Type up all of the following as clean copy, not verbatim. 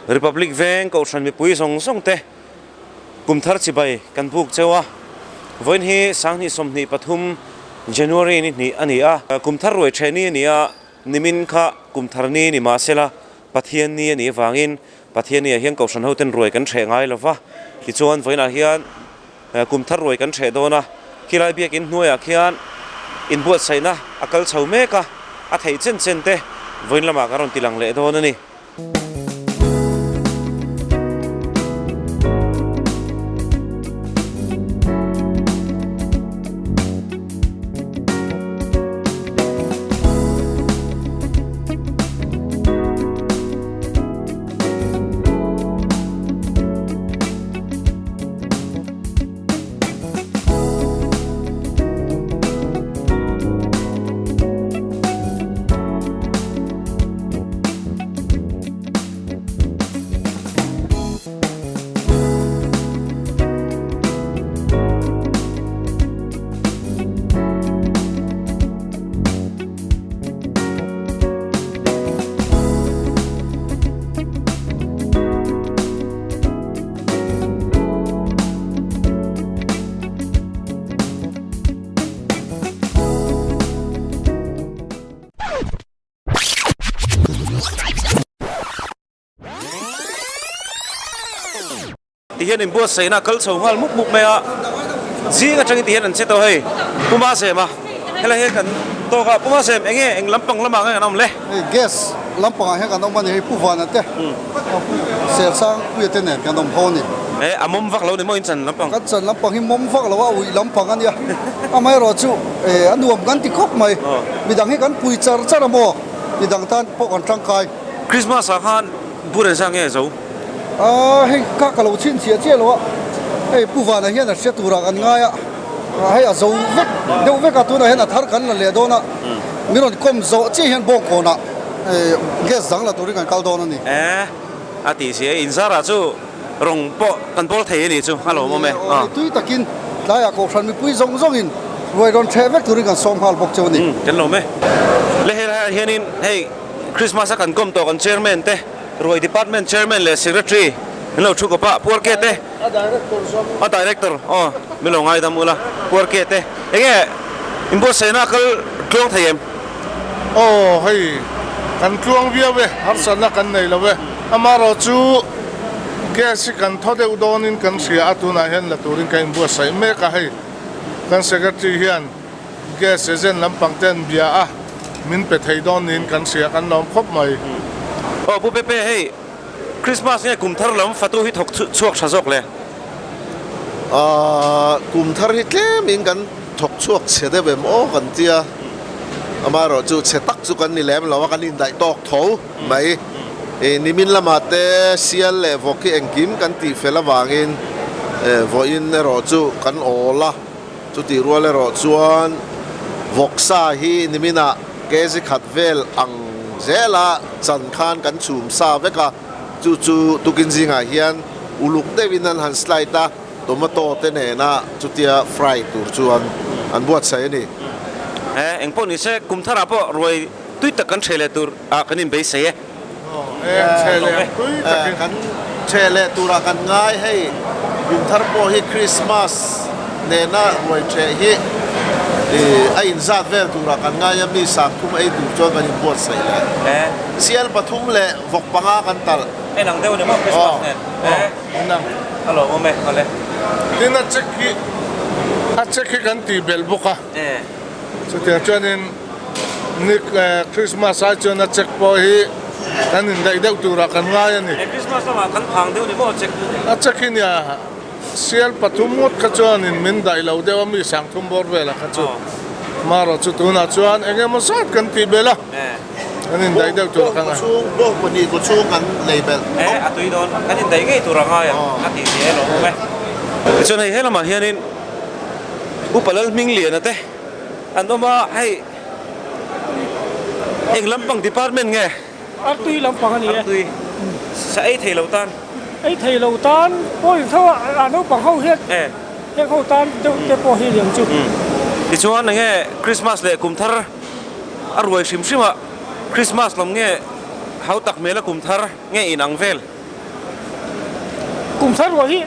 Republic Veng Kohhran mipui zawng zawng te kum thar chibai kan buk cheu a. Vawiin hi Sanghnih 23 January ni hnih a ni a. Kum thar ruai ṭheh ni a ni a, nimin kha kum thar ni ni mahsela Pathian ni a nih avangin Pathian ni ah hian Kohhran hoten ruai kan ṭheh ngai lo va. Tichuan vawiinah hian kum thar ruai kan ṭheh dawn a, khilai biakin hnuaiah khian inbuatsaihna a kal chho mek a, a theih chen chen te vawiin lamah kan rawn ti lang leh dawn a ni. Tihian inbuatsaihna a kal chho nghal mup mup mai a, zing atangin tihian an che tawh hei Puma Zema helai hi kan tawk a, Puma Zem enge eng lampang lamah nge kan awm le? Hei gas lampangah hian kan awm a ni hei Pu Vana te Pu Sersang Puia te nen kan awm ho a ni. E a mawm vak lo ni maw in chan lampang? Kan chan lampang hi mawm vak lo a uih lampang a nia, amaherawh chu e a nuam kan ti khawp mai, midang hi kan pui char char a maw midang tan pawh kan tangkai. Christmas ah khan bur engzah nge zo? Aaa hei kha ka lo chhin chiah chiah lo a, hei Pu Vana hian a hria turah kan ngai a, hei a zo vek deuh vek a, tunah hian a thar kan la leh dawn a, min rawn kawm zawh chiah hian Bawngkawnah gas dang la turin kan kal dawn a ni. E a tih si e, inzarah chu rawng pawh kan bawl thei a nih chu a lawmawm e. Aw hei tui takin tlaiah Kohhran mipui zawng zawngin ruai rawn ṭheh vek turin kan sawm nghal bawk cheu a ni. Kan lawm e. Le helaiah hianin hei Christmas a kan kawm tawh kan Chairman te, Ruai Department Chairman leh Secretary an lo thu kawp a, Pu Arke te, A Director zawng. A Director, aw, min lo ngaidam ula, Pu Arke te, enge inbuatsaihna a kal tluang thei em? Aw, hei kan tluang viau e, harsatna kan nei lo e. Amaherawh chu gas hi kan thaw deuh dawnin kan hria a, tunah hian la turin kan inbuatsaih mek a, hei kan Secretary hian Gas agent lampang te an bia a, min pe thei dawn niin kan hria, kan lawm khawp mai. Aw Pu Pepe hei Christmas nge kum thar lam fatu hi thawk chhuak tha zawk le? Aaa kum thar hi tlem in kan thawk chhuak chhe deuh em aw kan tia, amaherawh chu chhe tak chu kan ni lem lo a, kan indaih tawk tho mai. Nimin lamah te sial leh vawk hi engkim kan tih fel avangin vawiin erawh chu kan awl a. Chutih rual erawh chuan vawksa hi niminah kg khat vel ang zela chan khan kan chhum sa vek a, chu chu tukin zingah hian uluk deuhin an han slide a, tomato te nena chutia fry tur chuan an buatsaih a ni. He engpawh ni se kum tharah pawh ruai tui tak kan ṭheh leh tur ah kan inbeisei e. Kan ṭheh leh turah kan ngai hei kum thar pawh hi Christmas nena ruai ṭheh hi a inzat vel turah kan ngai a, mi sangthum ei tur chuan kan inbuatsaih leh sial pathum leh vawk panga kan talh. En ang deuh ni maw Christmas nen a lawmawm e awle. Tin a check hi a check hi kan tih belh bawk a chutiang chuanin. Ni Christmas ai chuan a check pawh hi kan indaih deuh turah kan ngai a ni. He Christmas lamah kan phang deuh ni maw a check chu? A check hi nia sial pathum ngawt kha chuanin min daih lo deuh a mi sangthum bawr velah kha chu. Marawh chu tunah chuan eng emaw zat kan tih belh a, kan indaih deuh turah kan ngai. Bawng pahnih kaw chhung kan lei belh. E a tui dawn, kan indaih ngei tur a ngai ang a tih ni e lawm awm e. Tichuan hei he lamah hianin Upa Lalhmingliana te. An awm a, hei eng lampang department nge? Artui lampang a ni e. Artui. Sa ei thei lo tan. Ei thei lo tan pawh in tho a, a naupang ho hian heng ho tan deuh te pawh hi lian chu. Tichuan enge Christmas leh kum thar a ruai hrim hrim a, Christmas lam nge hau tak hmel a kum thar nge inang vel? Kum thar ruah hi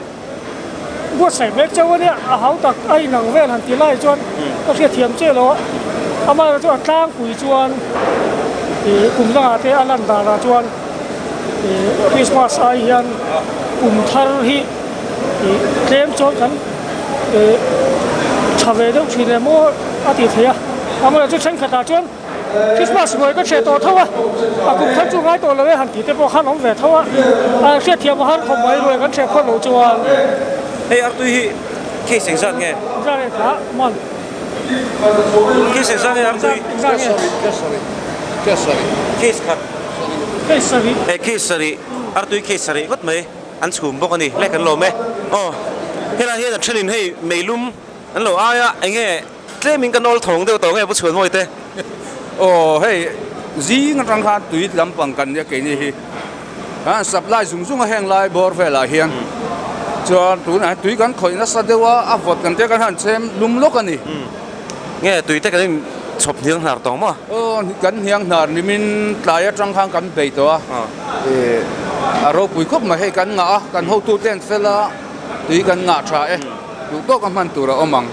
buatsaih mek chauh a nia, a hau tak a inang vel han ti lai chuan ka hriatthiam che lo a, amaherawh chu a tlangpui chuan ih kum dangah te a lan danah chuan ih Christmas ai hian kum thar hi ih tlem chuan kan ih tha ve deuh thin em aw a tih theih a, amaherawh chu thenkhatah chuan. Christmas ruai ka hreh tawh tho a, a kum thar chu ngai tawh lo e han tih te pawh khan awm ve tho a, a hriatthiam a har khawp mai ruai kan hreh khawt loh chuan. Hei artui hi case engzat nge? Engzat nge kha man? Case engzat nge artui? Engzat nge? Case sarih. Case khat. Case sarih. Hei case sarih, artui case sarih ngawt mai an chhum bawk a ni, le kan lawm e. Aw helai hian a thenin hei meilum an lo ai a, enge Tlemin ka nawl thawng deuh tawh nge Pu Chhuanmawi te? Aw hei zing atang khan tui lampang kan nia keini hi a supply zung zung a heng lai bawr velah hian chuan tunah hian tui kan khawih nasa deuh a a vawt kan tia kan han chhem lum lawk a ni. Nge tui te kan in chhawp hniang hnar tawng maw? Aw kan hniang hnar nimin tlai atang khan kan bei tawh a a ropui khawp mai hei kan ngah a kan hotute an fel a tui kan ngah tha e. Duh tawk a hman tur a awm ang.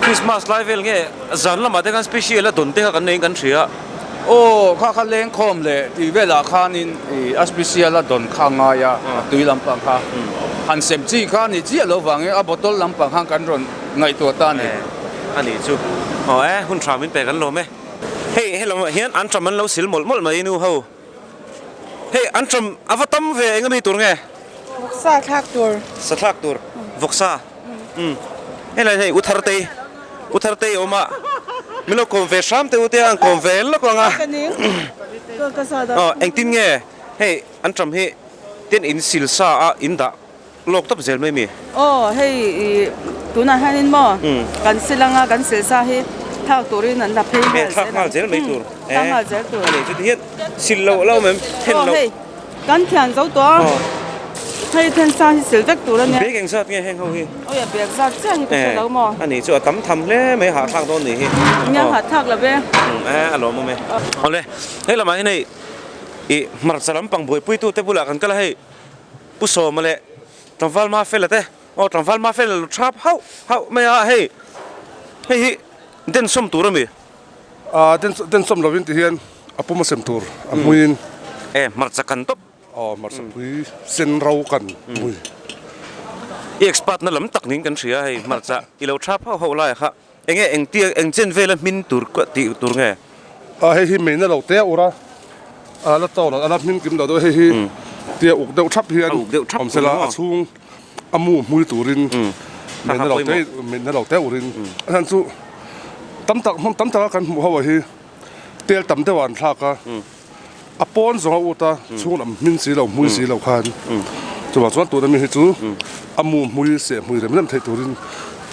Christmas lai vel nge zan lamah te khan special a dawn te kha kan neiin kan hria. Aw kha kha lengkhawm leh tih velah khanin ih a special a dawn kha a ngai a, a tui lampang kha han sem chi kha a ni chiah lo vangin a bottle lampang khan kan rawn ngaihtuah ta a ni. A nih chu. Aw e, hun tha min pe kan lawm e. Hei helamah hian an ṭam an lo sil mawlh mawlh mai nu ho. Hei an ṭam a va tam ve eng ami tur nge? Vawksa thlak tur. Sa thlak tur. Vawksa. Umm. Helai hei U Thartei U Thartei a awm a. Min lo kawm ve hram teh u te a an kawm ve lawk ang a. Aw engtin nge hei an ṭam hi tin in sil sa a in dah. Lawk tawp zel mai mi. Aw hei i tunah hianin maw kan sil anga kan sil sa hi thlak turin an la phei nghal zel thlak nghal zel mai tur thlak nghal zel tur ani chuti hian sil loh lo awm em then loh hei kan thian zo tawh a hei then sa hi sil vek tur ania bag engzat nge heng ho hi awi a bag zat chiah hi ka hre lo maw ani chu a tam tham hle mai hahthlak dawn ni hi nia hahthlak lo ve a lawm awm e awle hei lamah hian hei i hmarcha lampang buaipuitute bulah kan kal a hei Pu Sawma leh Tlangval Mafela te aw Tlangval Mafela lo thap hauh hauh mai a hei hei hi den sawm tur a mi? Ah den den sawm lovin ti hian a pum a sem tur a hmuiin. E hmarcha kan tawp. Aw hmarcha pui sen ro kan hmui. I expert na lam tak niin kan hria hei hmarcha i lo thap hauh hauh lai kha enge engtia eng chen vela hmin tur tih tur nge? A hei hi meina lo te a ur a, a la to lo a la hmin kim lo deuh hei hi tia uk deuh thap hian awm se la a chhung a mu hmui turin meina lo te meina lo te urin a chhan chu tam tak hmun tam taka kan hmuh ho ah hi tel tam deuh ah an thlak a a pawn zawng a ut a chhung lam hmin si lo hmui si lo khan chuvang chuan tuna mi hi chu a mu hmui seh hmui rem rem theih turin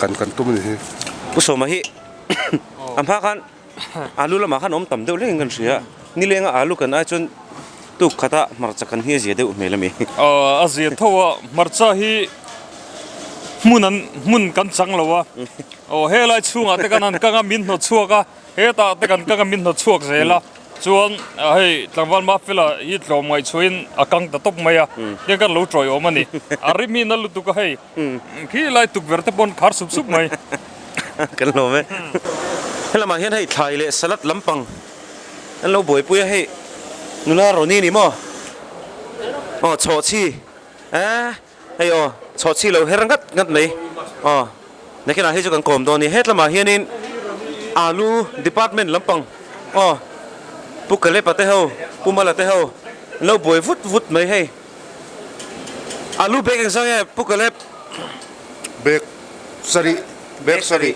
kan kan tum a ni hi. Pu Sawma hi a hma khan Alu lamah khan awm tam deuh hlek in kan hria. Nilenga alu kan ai chuan tuk khata hmarcha kan hi a zia deuh hmel a mi. A zia tho a, hmarcha hi hmun an hmun kan chang lo a. Aw helai chhungah te kan han kang a min hnawt chhuak a, hetah te kan kang a min hnawt chhuak zel a. Chuan hei tlangval Mafela hi tlawm ngaihchhuahin a kang ta tawp mai a, tiang kan lo tawiawm a ni. A rim hi na lutuk a hei. Khi lai tukverh te pawn khar sup sup mai. Kan hlawm e. Helamah hian hei thlai leh salad lampang an lo buaipui a hei nula Ronnie ni maw? Aw chhawhchhi eh hei aw chhawhchhi lo her ngat ngat mai aw nakinah hei chu kan kawm dawn a ni hetlamah hianin alu department lampang aw Pu Kalepa te ho Pu Mala te ho an lo buai vut vut mai hei. Alu bag engzah nge Pu Caleb? Bag sarih, bag sarih.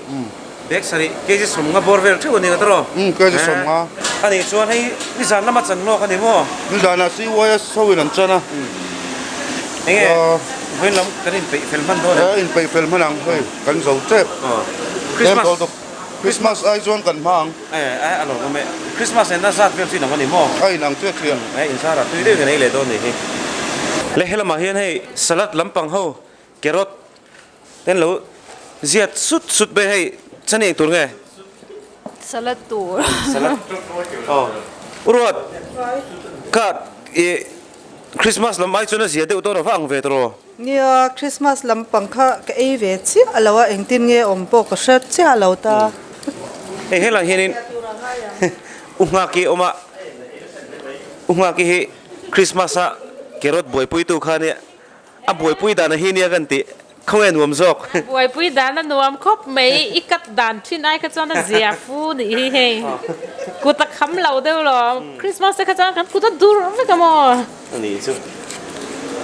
Bag sarih, kg sawmnga bawr vel theuh a ni nga tawh? Umm, kg sawmnga. A nih chuan hei nizan lama chan hlawk a ni maw? Nizanah CYS ho in an chan a. Enge vawiin lam kan inpeih fel hman dawn em? E, inpeih fel hman ang hei, kan zo tep. Christmas. Christmas ai chuan kan hma ang. E, a lo awm e. Christmas en a zat vel chu inang a ni maw? A inang chiah chiah. E, inzar ah tui deuhin kan ei leh dawn nih hi. Le helamah hian hei salad lampang ho carrot te an lo ziat sut sut mai hei chani eng tur nge? Salad tur. Salad. Aw. Uruat. Ka i. Christmas lam ai chuan a zia deuh dawn a va ang ve tawh. Nia, Christmas lampang kha ka ei ve chiah lo a, engtin nge awm pawh ka hre chiah lo ta. Hei helaiah hianin U Nghaki a awm a, U Nghaki hi Christmas a carrot buaipuitu kha nia, a buaipui dan a hi nia kan tih. Khawnge nuam zawk. Buaipui dan a nuam khawp mai, i cut dan thin ai kha chuan a zia fu nih hi hei. Kut a kham lo deuh lo, Christmas te kha chuan kan kut a dur vek a maw? A nih chu.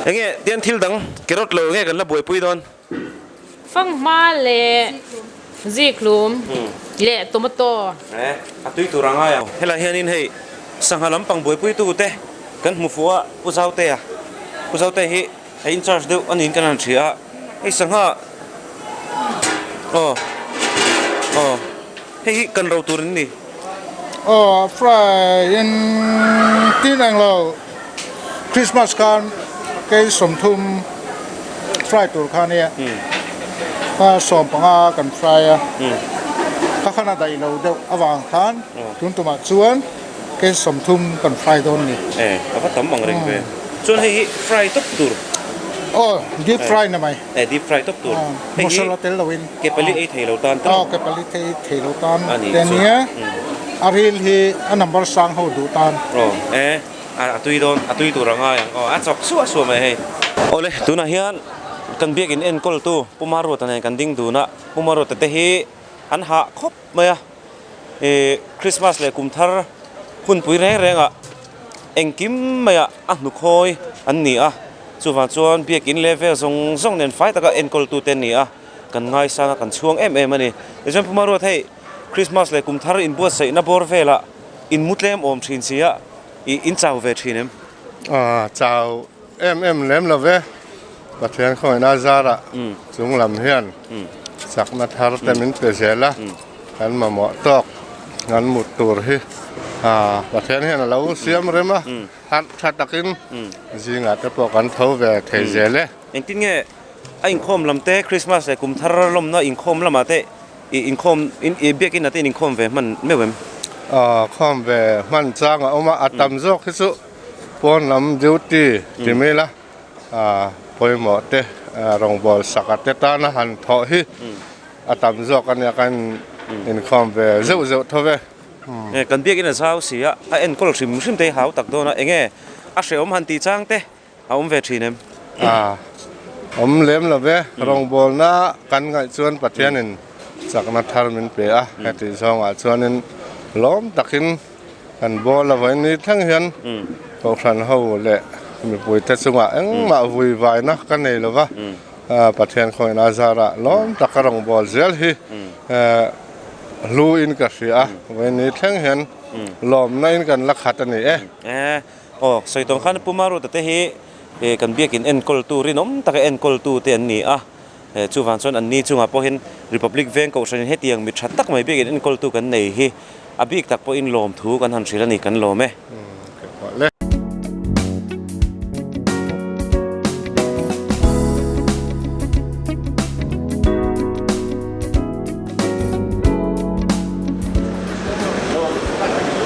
Enge tian thil dang carrot lo enge kan la buaipui dawn? Fanghma leh zikhlum leh tomato. E, a tui tur a ngai ang. Helai hianin hei sangha lampang buaipuitu te kan hmu fuh a, Pu Zautea. Pu Zautea hi. A in charge deuh a niin kan han hria a, hei sangha aw aw hei hi kan ro tur an ni. Aw fry in tin eng lo Christmas khan kei 30 fry tur kha nia 15 kan fry a kha khan a daih lo deuh avang khan tun tumah chuan Kei 30 kan fry dawn ni. E, a va tam ang reng ve. Chuan hei hi fry tawp tur. Aw, deep fry na mai. E, deep fry tawp tur. Hei hi masala tel loin. Ke pali ei thei lo tan ta. Aw, ke pali ei thei lo tan. Te nia, a ril hi a number sang ho duh tan. Aw, e, a tui dawn, a tui tur a ngai ang. Aw, a chawk suah suah mai hei. Awle, tunah hian kan biakin enkawltu Pu Maruata nen kan ding dun a, Pu Maruata te hi an hah khawp mai a. Ih Christmas leh kum thar hunpui reng reng ah engkim mai ah a hnukhawi an ni a, chuvang chuan biakin leh vel zawng zawng nen fai taka enkawl tu te an ni a, kan ngaisang a kan chhuang em em a ni. Tichuan Pu Maruat hei Christmas leh kum thar inbuatsaihna bawr velah in mu tlem awm thin si a, ih in chau ve thin em? Aw chau Em em lem lo ve, Pathian khawngaihna zarah chung lam hian chakna thar te min pe zel a, kan mamawh tawk kan mut tur hi Pathian hian a lo siam rem a, harh tha takin zingah te pawh kan tho ve thei zel e. Engtin nge a inkhawm lam te Christmas leh kum thar lawmna inkhawm lamah te i inkhawm i biakin ah te in inkhawm ve hman meuh em? Aw khawm ve hman chang a awm a, a tam zawk hi chu Pawn lam duty ti mai ila pawimawh te rawngbâwl saka te tana han thawh hi a tam zawk a nia kan inkhawm ve zeuh zeuh tho ve. Kan biakin a zau si a, a enkawl hrim hrim te hi hau tak dawn a, enge a hrehawm han tih chang te a awm ve thin em? Awm lem lo ve, rawngbâwlna kan ngaih chuan Pathianin chakna thar min pe a, heti zawngah chuanin lawm takin Kan bawl a vawi ni thleng hian Kohhran ho leh mipuite chungah engmah vui vaina ka nei lo va, Pathian khawngaihna zarah lawm taka rawngbâwl zel hi hlu in ka hria a, vawi ni thleng hian lawmna in kan la khat a ni e. Aw, sawi tawng khan Pu Maruta te hi kan biakin enkawltu rinawm taka enkawltu te an ni a. Chuvang chuan anni chungah pawhin Republic Veng Kohhranin hetiang mi tha tak mai biakin enkawltu kan nei hi a bik tak pawhin lawmthu kan han hrilh a ni, kan lawm e.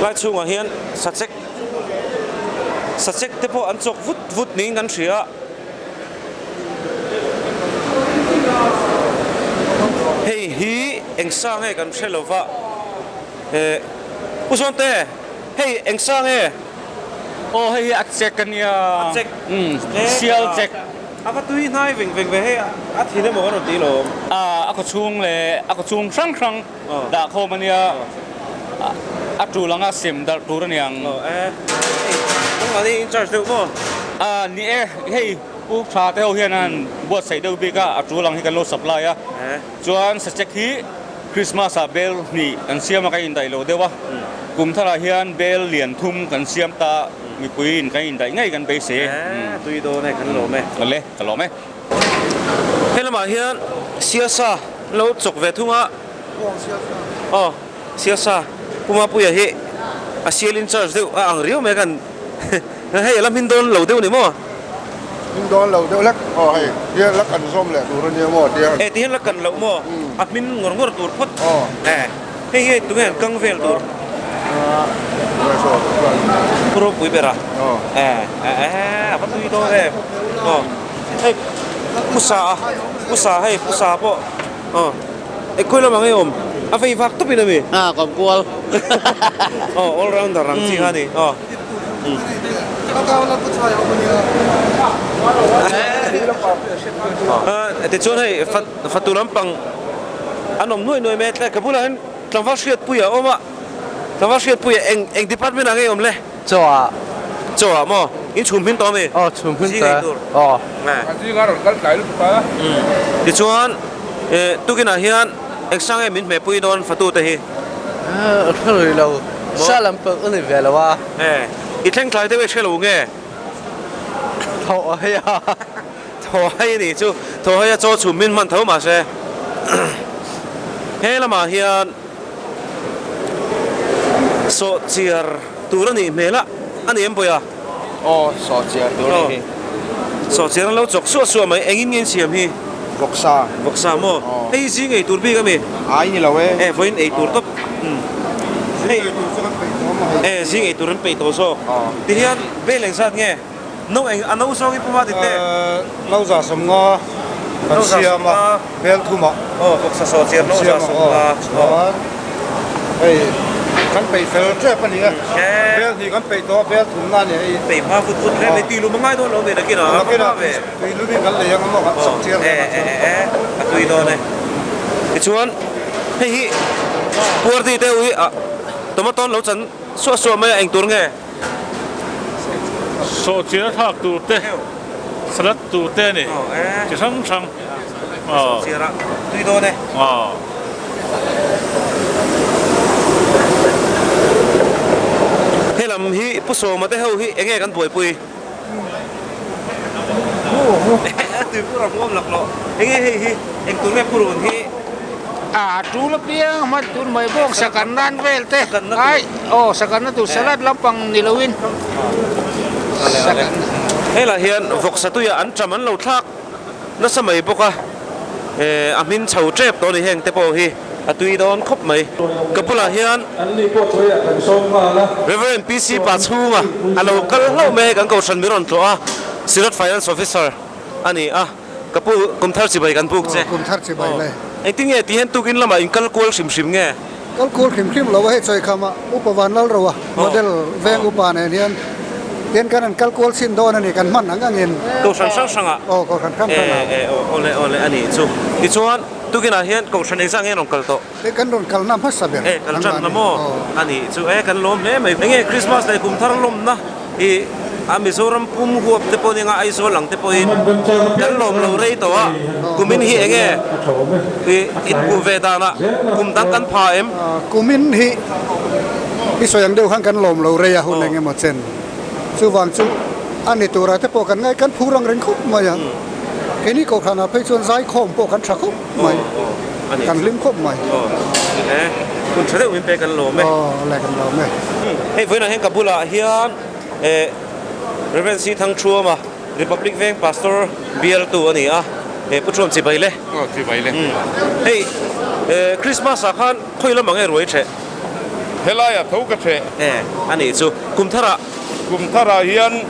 Lai chhungah hian sachek sachek te pawh an chawk vut vut niin kan hria a. Hei hi eng sa nge kan hre lo va, eh Pu Zawnte hei eng sa nge? Aw hei hi a chek a nia. A chek. Umm sial chek. A va tui hnai veng veng ve hei a thin emaw kan rawn ti lawm. A khaw chhung leh a khaw chhung hrang hrang dah khawm a nia. A tul anga sem darh tur a niang. Aw e, hei nangmahni in charge deuh maw? A ni e, hei Pu Tha te ho hian an buatsaih deuh bik a, a tul ang hi kan lo supply a. Chuan sachek hi Christmas ah bel hnih kan siam a kan indaih lo deuh a, kum tharah hian bel lian thum kan siam ta mipui in kan indaih ngei kan beisei e. E, tui dawn e, kan lawm e. Awle, ka lawm e. He lamah hian siasa lo chawk ve thung a. Aw, siasa Pu Mapuia hi a sial in charge deuh a ang riau mai kan hei a la hmin dawn lo deuh ni maw? Hmin dawn lo deuh lek aw hei hian la kan zawm leh tur a nia maw tia. E ti hian la kan loh maw? A hmin ngawr ngawr tur phawt. E hei hi tunge an kang vel tur? Pu ropui ber a? E e a va tui dawn em. Aw hei pu sa a pu sa hei pu sa pawh aw e khawi lamah nge awm a vei vak tawp in a mi? A kawm kual. Aw all rounder ang chi kha a ni aw. Tichuan hei fatu lampang an awm nuai nuai mai a tlai ka bulah hian tlangval hriatpui a awm a tlangval hriatpui a eng eng department ah nge awm le? Chaw ah. Chaw ah maw? In chhum hmin tawh a mi? Aw chhum hmin tawh e. Aw. A zinga rawn kal tlai lutuk a. Tichuan tukinah hian eng sang nge min hmehpui dawn fatu te hi? A hre rih lo. Sa lam pawh a ni ve lo a. E, i thleng tlai deuh e hre lo nge? Thaw hai a. Thaw hai a nih chu. Thaw hai a chaw chhum min hman tho mahse he lamah hian sawhchiar tur a nih hmel a, a ni em Bawiha? Aw, sawhchiar tur a nih hi. Sawhchiar an lo chawk suah suah mai, engin nge in siam hi? Vawksa. Vawksa maw? Hei hi zing ei tur bik a mi? Ai ni lo e. E, vawiin ei tur tawp. Hei, e, zing ei tur an peih tawh zawk. Tihian bel engzat nge? No eng, a no zawng i puma dik te? No 150 kan siam a, bel thumah. Aw, vawksa sawhchiar no 150. Chuan hei kan peih fel tep a ni e. Bel hnih kan peih tawh a, bel thumna a ni hei. Peih hma vut vut hle mai, tui lum a ngai dawn lo mai nakin a, a va hma ve. Tui lum in kan lei ang a maw, kan sawhchiar vel ah chuan. E, e, e, a tui dawn e. Tichuan hei hi puarti te ui ah tomato an lo chan suah suah mai a, eng tur nge? Sawhchiar a thlak tur te, salad tur te a ni, chi hrang hrang. Sawhchiar a tui dawn e. Helam hi Pu Sawma te ho hi enge kan buaipui? Tuipur a hmuam laklawh. Enge hei hi eng tur nge purun hi? A tul apiang hman tur mai bawk sakan nan vel te ai aw sakanna tur salad lampang ni loin Helaiah hian vawksa tuiah an ṭam an lo thlak nasa mai bawk a, a hmin chho ṭep tawh a ni heng te pawh hi a tui dawn khawp mai. Ka bulah hian Rev. PC Pachhunga a lo kal hlauh mai a, kan kohhran min rawn tlawh a, Synod Finance Officer a ni a. Ka pu, kum thar chibai kan buk che. Kum thar chibai le. Engtin nge ti hian tukin lamah in kal kual hrim hrim nge? Kal kual hrim hrim lo a, hei Chawikhama Upa Vanlal Roa model veng upa nen hian tian kan han kal kual chhin dawn a ni, kan hman ang angin. Kohhran hrang hrangah. Aw, kohhran hrang hrangah. E, e, aw, awle, awle a nih chu. Tichuan, tukinah hian kohhran engzah nge rawn kal tawh? Hei kan rawn kalna hmasa ber. E, kal tanna maw? A nih chu e, kan lawm hle mai. Enge Christmas leh kum thar lawmna hi a Mizoram pum huap te pawh nia Aizawl ang te pawhin kan lawm lo rei tawh a, kumin hi enge i inhmuh ve danah kum dang kan pha em? Kumin hi i sawi ang deuh khan kan lawm lo rei a hun eng emaw chen. Chuvang chu a ni turah te pawh kan ngai kan phur ang reng khawp mai a. Keini Kohhranah phei chuan zaikhawm pawh kan tha khawp. mai kan hlim khawp mai. Hun tha deuh min pe kan lawm e. Aw le kan lawm e. Hei vawiinah hian ka bulah hian Rev. C Thangthuama Republic Veng Pastor bialtu a ni a, Pu Thuam chibai le. Aw chibai le. Hei Christmas ah khan khawi lamah nge ruai theh? Helaiah tho ka theh. E a nih chu kum tharah. Kum tharah hian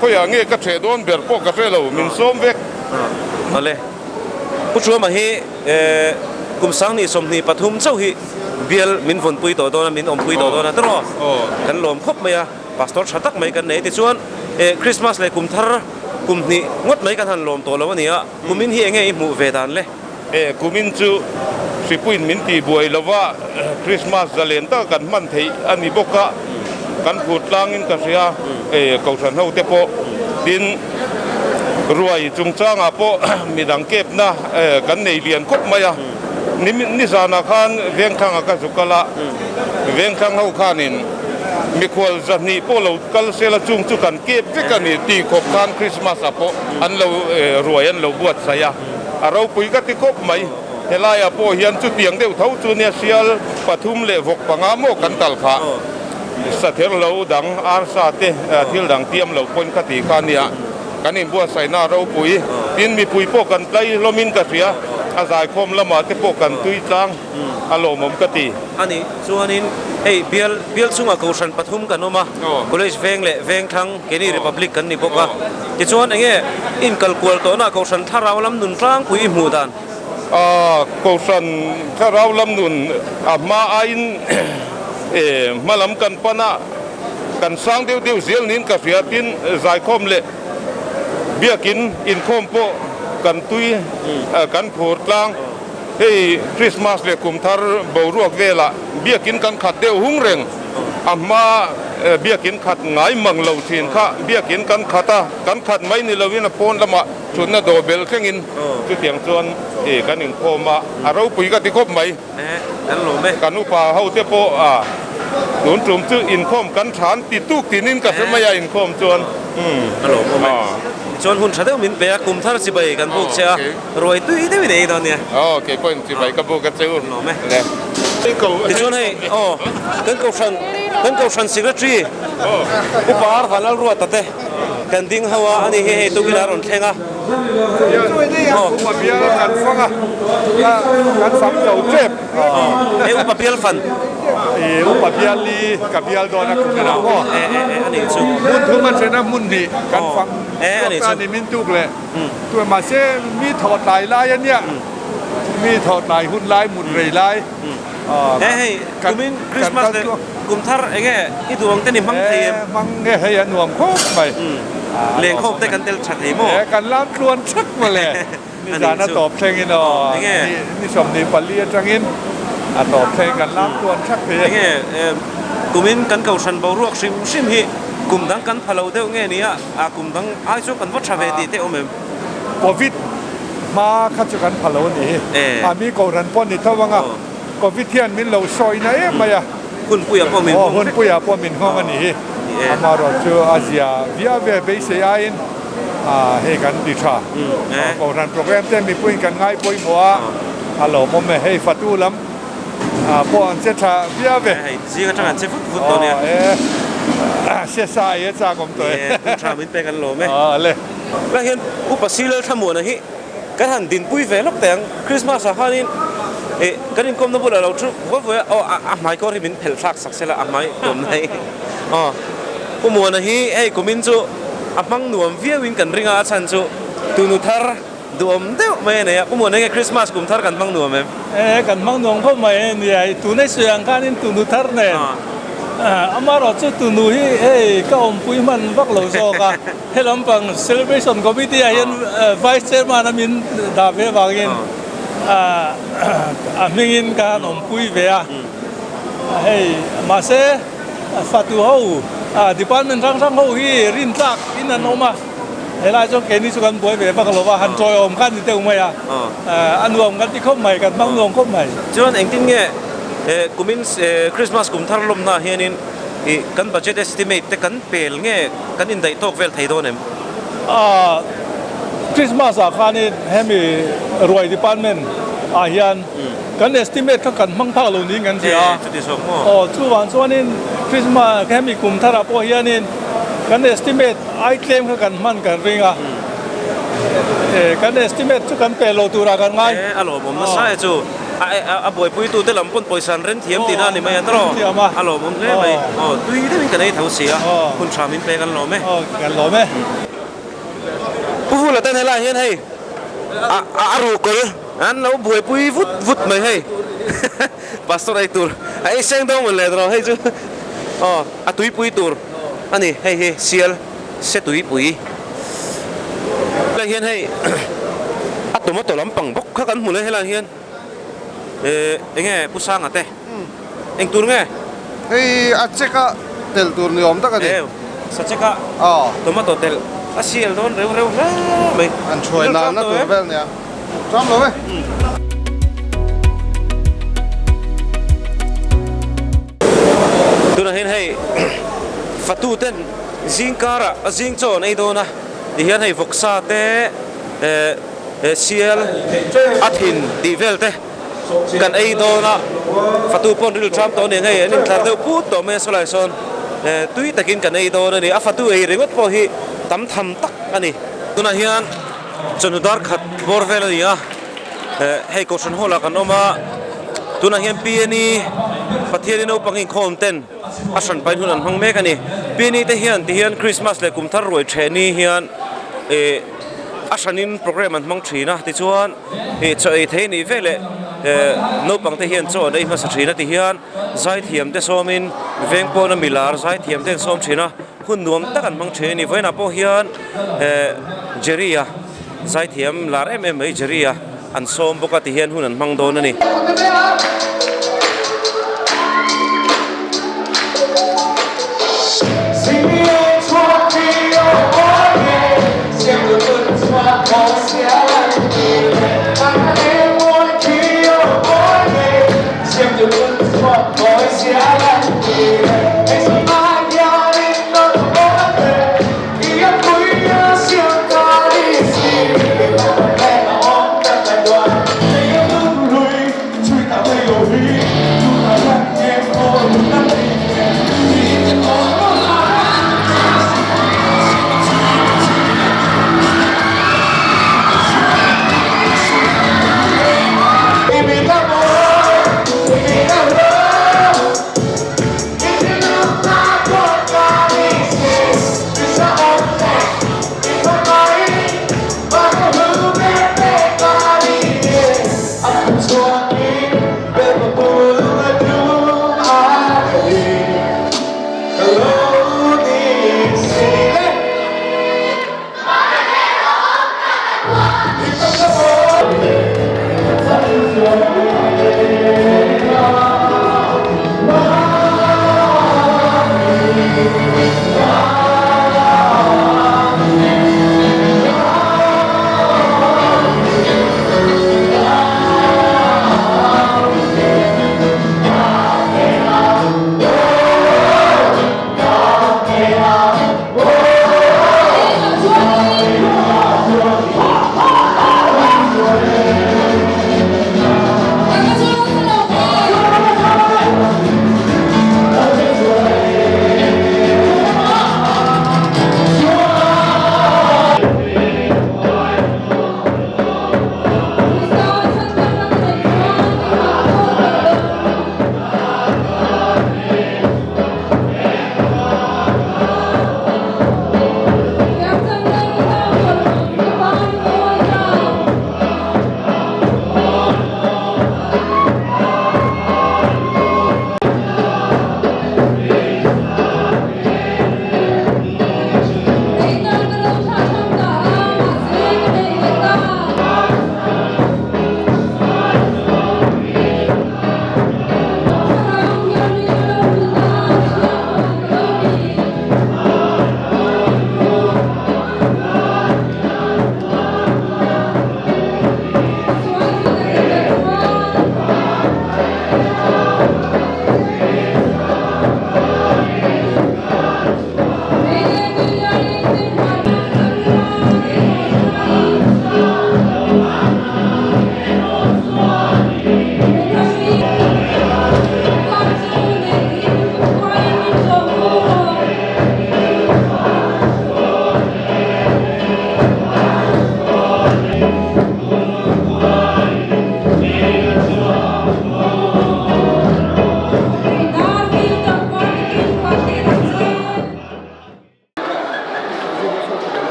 khawiah nge ka theh dawn ber pawh ka hre lo, min sawm vek. Awle. Pu Thuama hi kum 2023 chauh hi bial min vawnpui tawh dawn a, min awmpui tawh dawn a tiraw? Kan lawm khawp mai a, Pastor tha tak mai kan nei. Tichuan Christmas leh kum thar kum hnih ngawt mai kan han lawm tawh lo a ni a, kumin hi enge i hmuh ve dan le? Kumin chu hripuiin min tih buai lo va, Christmas zalen taka kan hman theih a ni bawk a, kan phut tlangin ka hria, Kohhran ho te pawh tin, Ruai chungchangah pawh midang kepna kan nei lian khawp mai a, nizanah khan Vengthlang-a ka zu kal a, Vengthlang ho khanin mikhual zahnih pawh lo kal sela chung chu kan kep vek a ni tih khawp khan Christmas-ah pawh an lo ruai an lo buatsaih a, a ropui ka ti khawp mai. Helaiah pawh hian chutiang deuh tho chu nia sial pathum leh vawk panga maw kan kal kha. Sather lo dang arsa te thil dang tiam lo pawn ka ti kha nia kan inbuatsaihna a ropui tin mipui pawh kan tlai hlawmin ka hria. A zaikhawm lamah te pawh kan tui tlang a lawmawm ka ti. A nih chuanin hei bial bial chungah kohhran pathum kan awm a, College veng leh Vengthlang keini Republic kan ni bawk a. Tichuan enge inkal kual tawhna kohhran thlarau lam nun tlangpui i hmuh dan? Kohhran thlarau lam nun a hma aiin hma lam kan pan a, kan sang deuh deuh zel niin ka hria. Tin, zaikhawm leh biakin inkhawm pawh kan tui kan phur tlang. Hei Krismas leh kum thar boruak velah biakin kan khat deuh hung reng. A hma biakin khat ngai mang lo thin kha biakin kan khat a, kan khat mai ni loin a pawn lamah Thutna dawh belh thlengin chutiang chuan kan inkhawm a, a ropui ka ti khawp mai. Kan upa ho te pawh a tun tum chu inkhawm kan tha an ti tuk tinin ka hre mai a inkhawm chuan. A lawmawm e. Tichuan hun tha deuh min pe a, kum thar chibai kan buk che a, ruai tui deuhin ei dawn nia. Aw keipawhin chibai ka buk a che u. Lawm e. Tichuan hei aw kan kohhran kan kohhran secretary upa Arvan Lalruata te. Kan ding ho a, ani hi hei tukin a rawn thleng a. Aw. Upa bial kan fang a, kan fang zo tep. Hei upa bial fan. I upa bial li ka bial dawn a kum ina maw. E e e ani chu. Hmun thum a then a hmun hnih kan fang chhuak ta ni min tuk leh. Tue mahse mi thawh tlai lai a nia, mi thawh tlai hun lai mut rei lai. He hei kumin Christmas leh kum thar enge i duh ang te ni hmang thei em? Hmang nge hei a nuam khawp mai. Lengkhawm te kan tel tha thei maw? Kan lam tluan thak mawle. Nizan a tawp thlengin aw ni 24 atangin a tawp thleng kan lam tluan thak thei e. Enge kumin kan kohhran boruak hrim hrim hi kum dang kan pha lo deuh nge nia a kum dang ai chu kan va tha ve tih te awm em? Covid hma kha chu kan pha lo a nih hi. A mi kohhran pawh ni tho ang a, Covid hian min lo sawi na em mai a. Hunpuiah pawh min nghawng vek. Hunpuiah pawh min nghawng a nih hi. Amaherawh chu a zia viau ve beisei aiin hei kan ti tha. Kohhran program te mipuiin kan ngai pawimawh a, a lawmawm e. Hei fatu lam pawh an che tha viau ve. Hei zing atang an che vut vut dawn nia. Hria sa ai a chak awm tawh e. Hun tha min pek an lawm e. Lai hian Upa Silal Thlamuana hi kan han dinpui ve lawk teh ang. Christmas ah khanin ih kan inkawmna bulah lo thu vuai vuai a, aw a hmai kawr hi min phelh thlak sak sela a hmai tuamna hi aw Pu Muana hi hei kumin chu a hmang nuam viauin kan ring a, a chhan chu tunu thar duhawm deuh mai a nei a. Pu Muana nge Christmas kum thar kan hmang nuam em? E kan hmang nuam khawp mai e nia, tuna sawi ang khanin tunu thar nen amaherawh chu tunu hi hei ka awmpui hman vak lo zawk a. He lampang Celebration Committee ah hian Vice Chairman a min dah ve avangin a hmingin ka han awmpui ve a. Hei mahse fatu ho department hrang hrang ho hi rintlak in an awm a, helai chuan keini chu kan buai ve vak lo va, han tawiawm kha a ni deuh mai a, a nuam kan ti khawp mai, kan hmang nuam khawp mai. Chuan engtin nge kumin Christmas kum thar lawmna ah hianin Ih, kan budget estimate te kan pel nge kan indaih tawk vel thei dawn em? Ah, Christmas ah khanin hemi ruai department ah hian kan estimate kha kan hmang phak lo niin kan hria a. Eh, chuti zawk maw? Aw, chuvang chuanin Christmas hemi kum thar ah pawh hianin kan estimate ai tlem kha kan hman kan ring a. Eh, kan estimate chu kan pel lo turah kan ngai. Eh, a lawmawm nasa e chu. A buaipuitute lam pawn pawisa an ren thiam tihna a ni mai a tawh a lawmawm hle mai aw tui deuhin kan ei tho si a hun tha min pek an lawm e kan lawm e. Pu Vula ten helaiah hian hei a ruhkawl an lo buaipui vut vut mai hei pastor ei tur a ei seng deuh mawn leh tawh hei chu aw a tuipui tur a ni hei hi sial se tuipui helaiah hian hei a tomato lampang bawk kha kan hmu leh helaiah hian. Eh enge Pu Sanga te eng tur nge? Hei a check a tel tur ni awm tak a ni. Eh sa check a tomato tel a sial dawn reu reu hle mai. An thuai nalna tur vel nia. Tram lo e. Tunah hian hei fatu ten zing karah a zing chaw an ei dawn a tihian hei vawksa te eh He sial a thin tih vel te kan ei dawn a, fatu pawn ril ṭam tawh a ni ang hei an intlar deuh put tawh mai a sawlai sawn tui takin kan ei dawn a ni, a fatu ei ringawt pawh hi tam tham tak a ni. Tunah hian chawhnu dar khat bawr vel a ni a. Hei Kohhran Hall ah kan awm a, tunah hian PNE Pathiani naupang inkhawm ten a hran pain hun an hmang mek a ni. PNE te hian ti hian Christmas leh kum thar ruai ṭheh ni hian ih a hranin programme an hmang ṭhin a, tichuan ih chaw ei thei nih veleh naupang te hian chaw an ei hmasa ṭhin a ti hian zaithiam te sawmin veng pawna milar zaithiam te an sawm ṭhin a, hun nuam tak an hmang ṭhin a ni. Vawiinah pawh hian Jerry-a. Zaithiam lar em em mai Jerry a an sawm bawk a ti hian hun an hmang dawn a ni.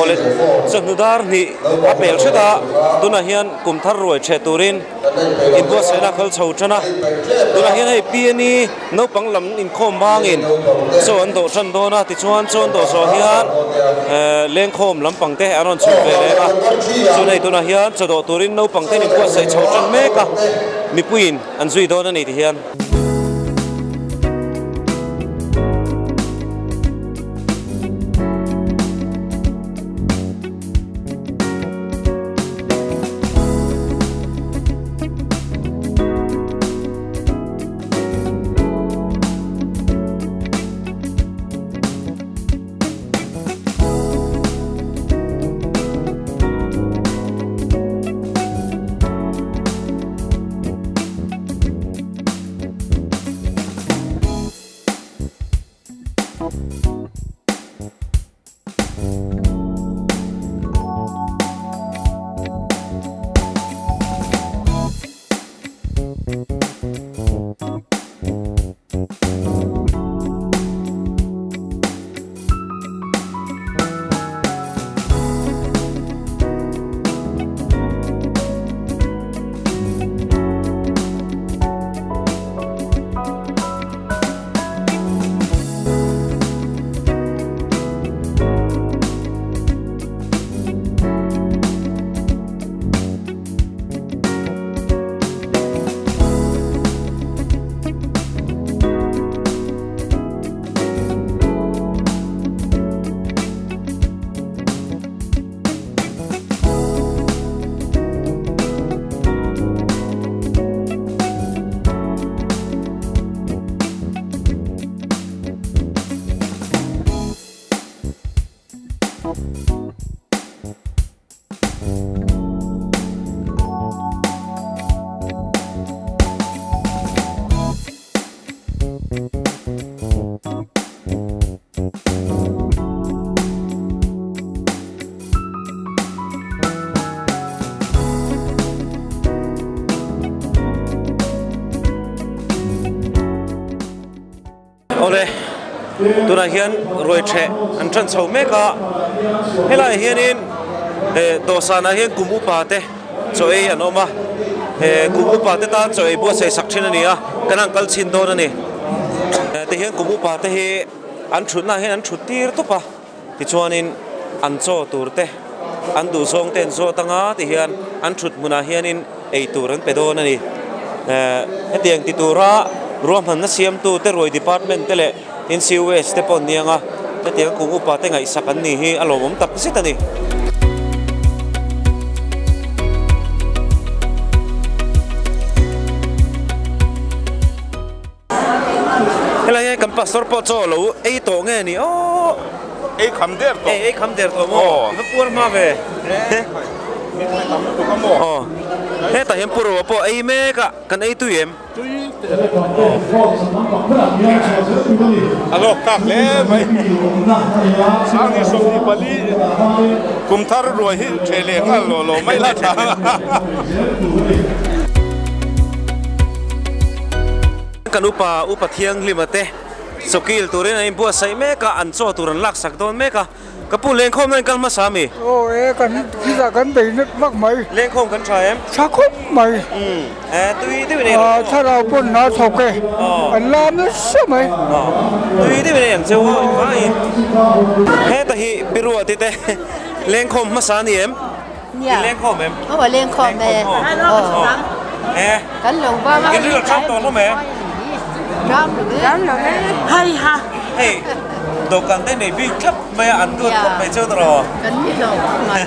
Awle chawhnu dar hnih a pel hret a, tunah hian kum thar ruai ṭheh turin inbuatsaihna a kal chho ṭan a, tunah hian hei PNE naupang lam inkhawm bangin chaw an dawh ṭan dawn a, tichuan chaw an dawh zawh hian lengkhawm lampang te an rawn chhun ve leng a, chuan hei tunah hian chaw dawh turin naupang ten inbuatsaih chho ṭan mek a, mipuiin an zui dawn a ni ti hian. Awle, tunah hian ruai ṭheh an ṭan chho mek a, helaiah hianin eh dawhsanah hian kum upa te chaw ei an awm a, eh kum upa te tan chaw ei buatsaih sak ṭhin a ni a, kan han kal chhin dawn a ni. Tihian kum upa te hi an ṭhutnaah hian an ṭhut tir tawp a. Tichuanin an chaw tur te, an duhzawng te an zawt anga tihian an thut hmunah hianin ei tur an pe dawn a ni. Hetiang ti tura ruahmanna siamtu te ruai department te leh NCUS te pawh an ni anga hetiang kum upa te ngaihsak an ni hi a lawmawm tak zet a ni. Helai hian kan pastor pawh chaw lo ei tawh nge ni aw. Ei kham der tawh. Ei kham der tawh maw? I va puar hma ve. Aw. Hetah hian purua pawh ei mek a, kan ei tui em? Tui teh reng. A lawk tak hle mai. Sangni 24 kum thar ruai hi ṭheh leh nghal lawh lawh mai la tha. Kan upa upa thianghlima te chawkil turin an inbuatsaih mek a, an chaw tur an laksak dawn mek a. Ka pu lengkhawm nan kal hmasa ami? Aw e, kan khitah kan bei nek vak mai. Lengkhawm kan tha em? Tha khawp mai. Umm, e tui deuhin ei rawh. Thlarau pawn hna thawk e, an lam nasa mai. Tui deuhin ei ang cheu aw, engvangin? Heta hi Piruati te lengkhawm hmasa a ni em? Nia. I leng khawm em? Aw a leng khawm e. Aw. E. Kan lo ba In ril a tram tawh hlawm e. Tram lo e. Tram lo e. Hai ha. Hei dawhkan te nei bik thlap mai a an duat khawp mai cheu tawh. Kan ni lo mai.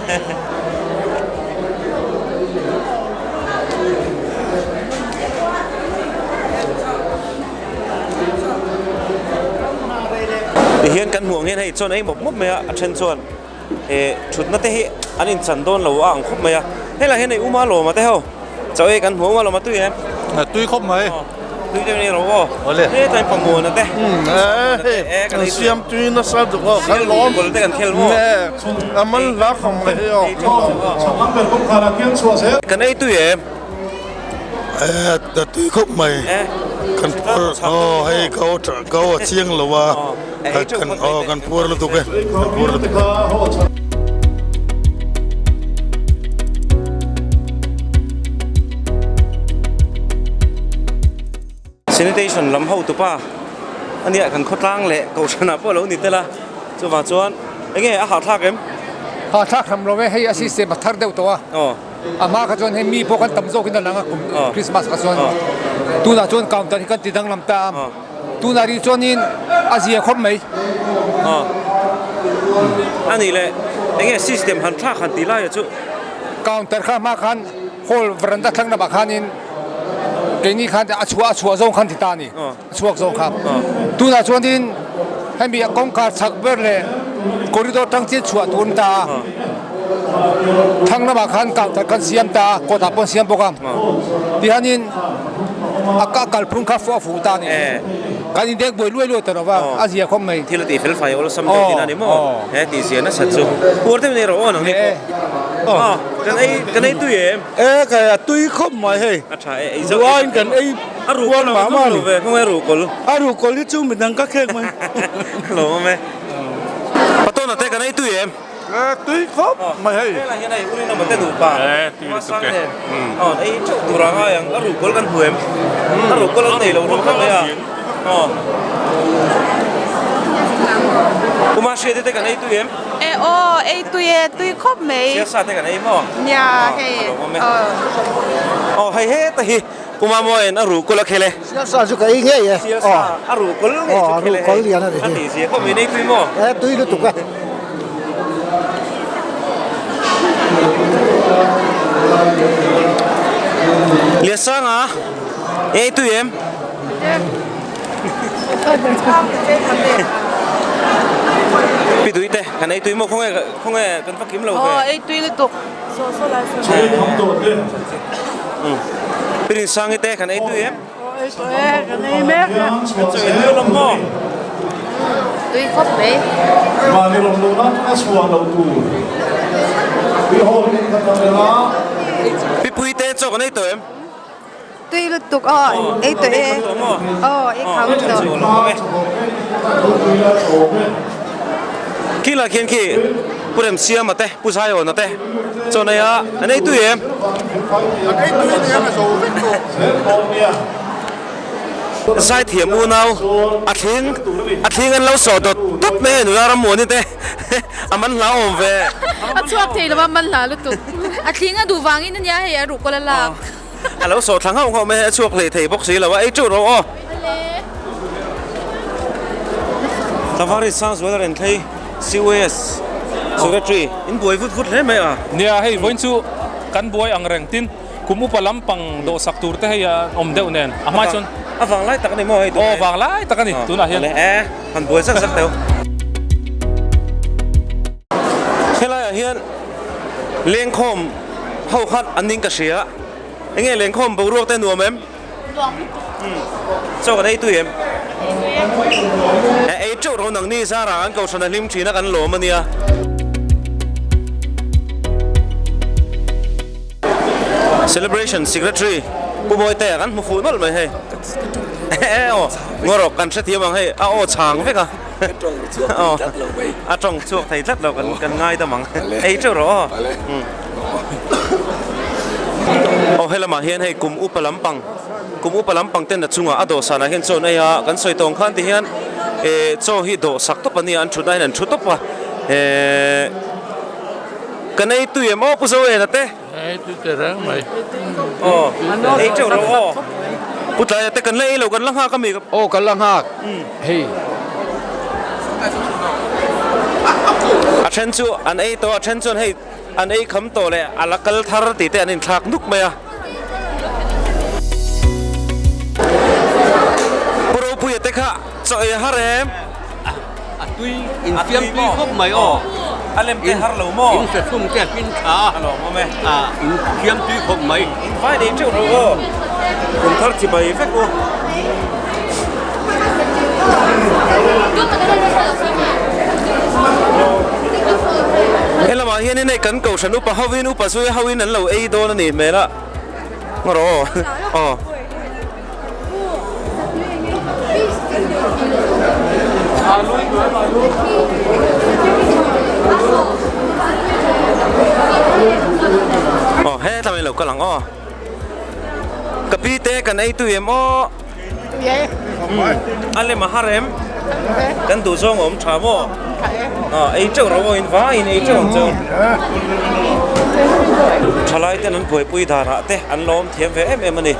Tihian kan hmuh ang hian hei chuan ei mawp mawp mai a a then chuan. Eh thutna te hi an inchan dawn lo a ang khawp mai a helai hian hei uma lawma te ho chaw ei kan hmu uma lawma tui em a tui khawp mai tui deuh ni rawh aw hetlai pamuana te eh kan siam tui nasa duk aw kan lawm goal te kan khel maw a man hla khawp mai hei aw kan ei tui em eh a tui khawp mai kan puar aw hei ka ka aw a chiang lo a Kan aw kan puar lutuk e kan puar lutuk e. Sanitation lam hotupa a nia kan khawtlang leh kohhranah pawh a lo ni tel a chuvang chuan enge a hahthlak em? Hahthlak hram lo e hei a system a thar deuh tawh a. A hma kha chuan hei mi pawh kan tam zawkin a lang a kum Christmas kha chuan tunah chuan counter hi kan ti danglam ta a. Tunah rih chuanin a zia khawp mai. Aw. A nih leh enge system han thlak han tih laia chu? Counter kha hma khan hall veranda thlang lamah khanin keini khan a chhuah a chhuah zawng khan ti ta a ni. A chhuak zawng kha. Tunah chuanin hemi kawngkhar chhak ber leh corridor tang chian chhuah tur an ta a. Thlang lamah khan counter kan siam ta a, kawtah pawh an siam bawk a. Tihianin a kalphung kha a fuh ta a ni. Kan indek buai luai luai ta lo va, a zia khawp mai. Thil a tih fel fai awlsam deuh tihna a ni maw? He tih zia nasat chu. Puar deuh nei rawh aw nang ni pawh. Aw, kan ei kan ei tui em? E kai a tui khawp mai hei. A tha e, ei zo. Duain kan ei puar mah mah a ni. A ruhkawl. A ruhkawl hi chu midang ka khek mai. Lawm awm e. Patawna te kan ei tui em? Tui khawp mai hei. Helah hian hei Urin emaw te nupa Hmasang nen aw ei theuh tur a ngai ang a ruhkawl kan hmu em a ruhkawl an nei lo hlawm khawp mai a aw Uma hriat te kan ei tui em? E aw ei tui e tui khawp mai. Siasa te kan ei maw? Nia hei aw aw hei heta hi Uma mawiin a ruhkawl a khel e. Sialsa chu ka ei ngei e. Sialsa a ruhkawl ngei chu khel e. A ruhkawl lian a ni hi. A tih zia khawp in ei tui maw? E tui lutuk e. Liasanga ei tui em? Pi Duite. Kan ei tui maw khawnge khawnge kan va kim lo ve. Aw ei tui lutuk. Saw saw lai saw. Pirin sangi te kan ei tui em? Aw ei tawh e kan ei mek e. Kan chaw ei tui alawm maw? Tui khawp mai. Mahni rawn luhna atanga chhuah loh tur tui hawl in kan la tel a. Pipui te chaw kan ei tawh em? Tui lutuk aw ei tawh e. Aw ei kham tawh. Khi lah khian khi Pu Remsiama te Pu Zaiawna te chaw nei a an ei tui em? An ei tui aniang a zo vek tawh. Zaithiam unau a thling a thling an lo sawh dawt dawt mai a nula Rammuani te a man hla awm ve. A chhuak thei lo a man hla lutuk. A thling a duh vangin ania hei a ruhkawl a lak. A lo sawh thla nghauh nghauh mai a chhuak hlei thei bawk si lo a ei teuh rawh aw. Tavares Sangzuala Renthlei COS Secretary in buai vut vut hle mai a. Nia hei vawiin chu kan buai ang reng tin. Kum upa lampang dawhsak tur te hei a awm deuh nen a hmai chuan. A vang lai tak a ni maw hei tunah hian? Aw vang lai tak a ni tunah hian. Awle e, han buai zak zak deuh. Helaiah hian lengkhawm ho khan an ning ka hria. Enge lengkhawm boruak te nuam em? Nuam lutuk. Chaw kan ei tui em? Ei teuh ro nang ni zara an kohhran a hlim thin a kan lawm a nia. Celebration Secretary Pu Mawitea kan hmu fuh nawlh mai hei. E aw ngaw rawk kan hrethiam ang hei a aw chhang vek a. A tawng chhuak thei tlat lo kan kan ngai dam ang. Ei teuh rawh aw. Aw helamah hian hei kum upa lampang kum upa lampang ten a chungah a dawhsanah hian chaw an ei a kan sawi tawng khan ti hian eh chaw hi dawhsak tawp a nia an thutna hian an thu tawp a eh Kan ei tui em aw Pu Zoena te? Ei tui teh reng mai. Aw, ei teuh rawh aw. Pu Tlaia te kan la ei lo, kan la nghak a mi? Aw, kan la nghak. Hei. A then chu an ei tawh a, a then chuan hei an ei kham tawh leh a la kal thar tih te an inthlak nuk mai a. Pu Ropuia te kha chaw ei a har em? A tui in fiam tui khawp mai aw. A lem te har lo maw? In hre thum te a hmin tha a. A lawm awm e. A in fiam tui khawp mai. In vai nei teuh rawh aw. Kum thar chi bai vek u. Helamah hianin hei kan kohhran upa hovin upa zui hoin an lo ei dawn a ni hmel a. Ngaw rawh aw. Aw. Aw he tlangin lo kal ang aw. Ka pi te kan ei tui em aw. A lem a har em. Kan duh zawng a awm tha maw. Ei teuh ro aw in vaiin ei teuh ang cheu. Thalai ten an buaipui danah te an lawm thiam ve em em a ni.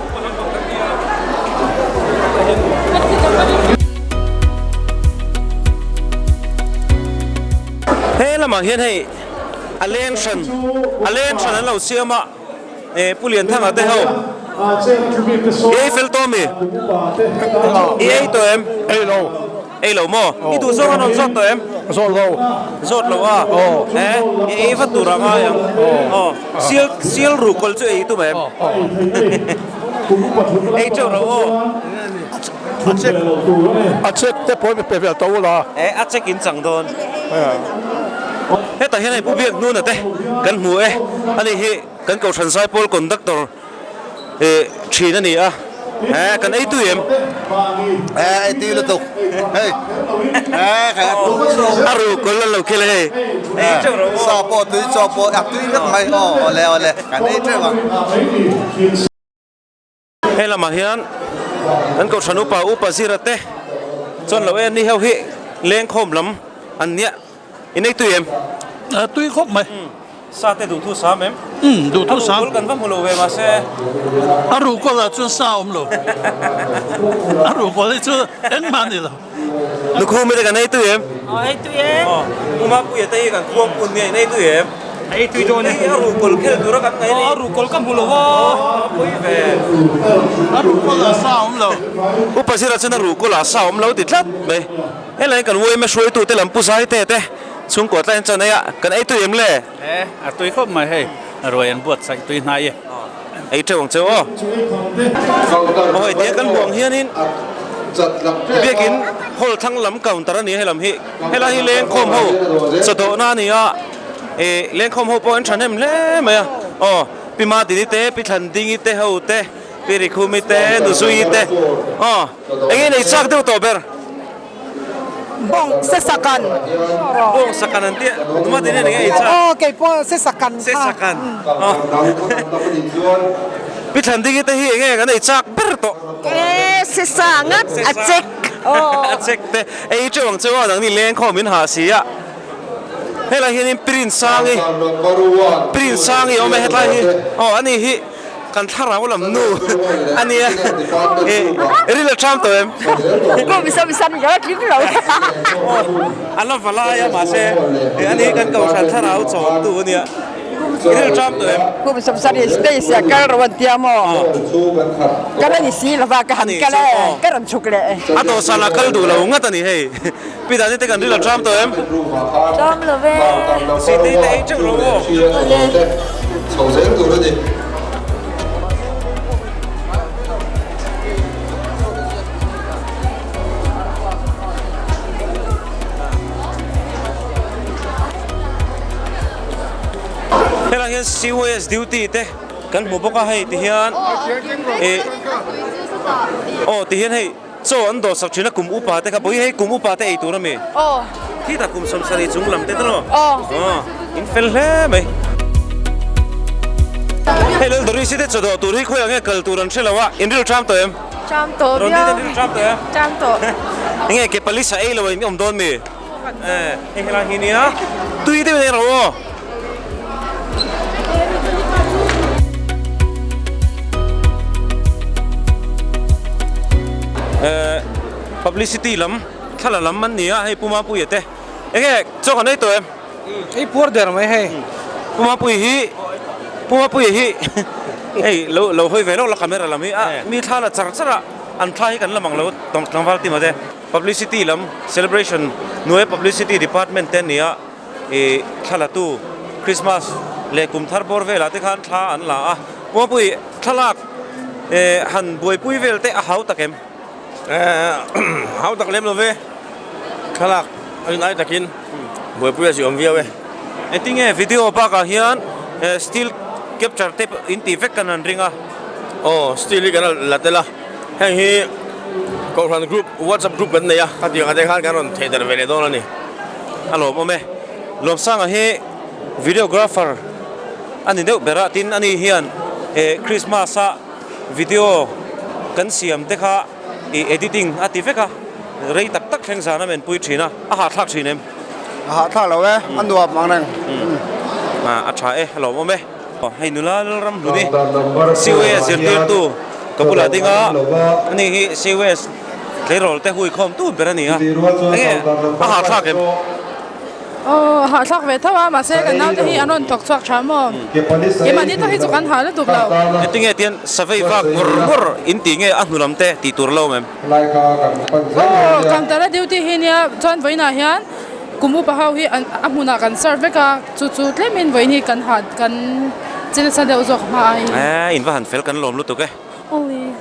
He lamah hian hei a leng hran a leng hran an lo siam a eh Pu Lianthanga te ho i ei fel tawh ami? I ei tawh em? Ei lo. Ei lo maw? I duh zawng an rawn zawt tawh em? Zawt lo. Zawt lo a? Aw. He, i ei vat tur a ngai ang. Aw. Sial, sial ruh kawl chu ei tum em? Ei teuh ro aw. A check, a check te pawh i pe ve tawh ula. E, a check in chang dawn. Hetah hian hei Pu Biakhnuna te kan hmu e. Ani hi kan Kohhran Zaipawl Conductor. Eh thin a ni a eh kan ei tui em? Eh ei tui lutuk hei eh khai a ru kawl an lo khel a hei ei teuh rawh aw sa pawh tui chaw pawh a tui vek mai aw awle awle kan ei teuh ang. He lamah hian kan kohhran upa upa zira te chuan lo en ni ho hi lengkhawm lam an nia in ei tui em? A tui khawp mai. Sa te duhthu sam em? Umm, duhthu sam. A ruhkawl kan va hmu lo ve mahse. A ruhkawl ah chuan sa awm lo. A ruhkawl hi chu engmah a ni lo. Nukhumi te kan ei tui em? Aw ei tui e. Aw, Uma Puia te hi kan khuang pun nia in ei tui em? Ei tui dawn e. A ruhkawl khel tura kan ngaih a ni. Aw, a ruhkawl ka hmu lo a. Aw, a pawi ve. A ruhkawl ah sa awm lo. Upa zirah chuan a ruhkawl ah sa awm lo ti tlat mai. Helai kan uaima hruaitute lam pu Zaite te. Chhungkua tlaiin chaw nei a, kan ei tui em le? E, a tui khawp mai hei, ruai an buatsaih tui hnai e. Ei teuh ang cheu aw. Aw hei tia kan hmuh ang hianin biakin hall thlang lam counter a ni a helam hi. Helai hi lengkhawm ho chawdawhna a ni a, ih lengkhawm ho pawh an thahnem hle mai a. Aw Pi Madini te, Pi Thlandingi te ho te, Pi Rikhumi te, Nuzuii te, aw eng nge nei chak deuh tawh ber? Bawng sesakan. Bawng sakan an tia tuma tin hian enge ei chak? Aw kei pawh sesakan kha. Sesakan. Pi Thlandingi te hi enge kan ei chak ber tawh? E sesa ngat a chek. A chek te ei teuh ang chu aw nangni lengkhawm in ha si a. Helai hianin Pi Rinsangi Pi Rinsangi a awm e hetlai hi aw ani hi Kan thlarau lam nu a nia i ril a ṭam tawh em? A la va lai a mahse a ni kan kohhran thlarau chawmtu a nia i ril ṭam tawh em? Kum sawmsarih space ah kal ro an tia maw? Kal a ni si lova ka han kal e ka rawn chhuk leh e. A dawhsan ah kal duh lo ngat a ni hei. Pi Dani te kan ril a ṭam tawh em? Ṭam lo ve. Sitei te ei ṭeuh lo aw. Awle. Helai hian CYS duty te kan hmu bawk a hei ti hian ih aw ti hian hei Chaw an dawhsak thin a kum upa te kha pawh hi hei kum upa te ei tur a mi? Aw. Khitah kum 70 chung lam te tawh. Aw. Aw, in fel hle mai. Hei Lal Doris te chaw dawh tur hi khawiah nge kal tur an hre lo a, in ril ṭam tawh em? Ṭam tawh viau. Rawn ding in ril ṭam tawh em? Ṭam tawh. Enge ke pali sa ei lo in awm dawn mi? Hei helai hi nia tui deuh in ei rawh aw. Publicity lam thla lam an ni a hei Pu Mapuia te enge chaw kan ei tawh em? Ei puar der mai hei. Pu Mapuia hi Pu Mapuia hi hei lo lo hawi ve lawk la camera lam hi a mi thla la char char a an thla hi kan la mang lo tlangval ti mate. Publicity lam celebration hnuaia publicity department te ania ih thla la tu Christmas leh kum thar bawr velah te khan thla an la a Puapui thlalak eh han buaipui vel te a hau tak em? Eh hau tak lem lo ve thlalak a inai takin buaipui a ziawm viau e. Engtinge video bakah hian eh still capture te in tih vek kan han ring a. Aw still hi kan la tel a. Heng hi Kohhran group WhatsApp group kan nei a, khatiang ah te khan kan rawn theih darh ve leh dawn a ni. A lawmawm e. Lawmsanga hi videographer a ni deuh ber a, tin ani hian eh Christmas a video kan siam te kha ih editing a ti vek a, rei tak tak thleng zan a menpui thin a, a hahthlak thin em? A hahthlak lo e, a nuam ang reng. A tha e, a lawmawm e. Hei nula Lalram Hluni COS zirtirtu ka bulah ding a, ani hi COS tleirawl te huikhawm tu ber a ni a, enge a hahthlak em? Aw a hahthlak ve tho a, mahse kan naute hi an rawn thawk chhuak tha maw? Keimahni tak hi chu kan hah lutuk lo. Engtinge tian savei vak ngawr ngawr in tih nge a hnu lam te tih tur lo awm em? Aw counter a duty hi nia chuan vawiinah hian Kum upa ho hi an a hmunah kan serve vek a, chu chu tlemin vawiin hi kan ha kan che nasa deuh zawk hma aiin. Eee in va han fel kan lawm lutuk e. Awii.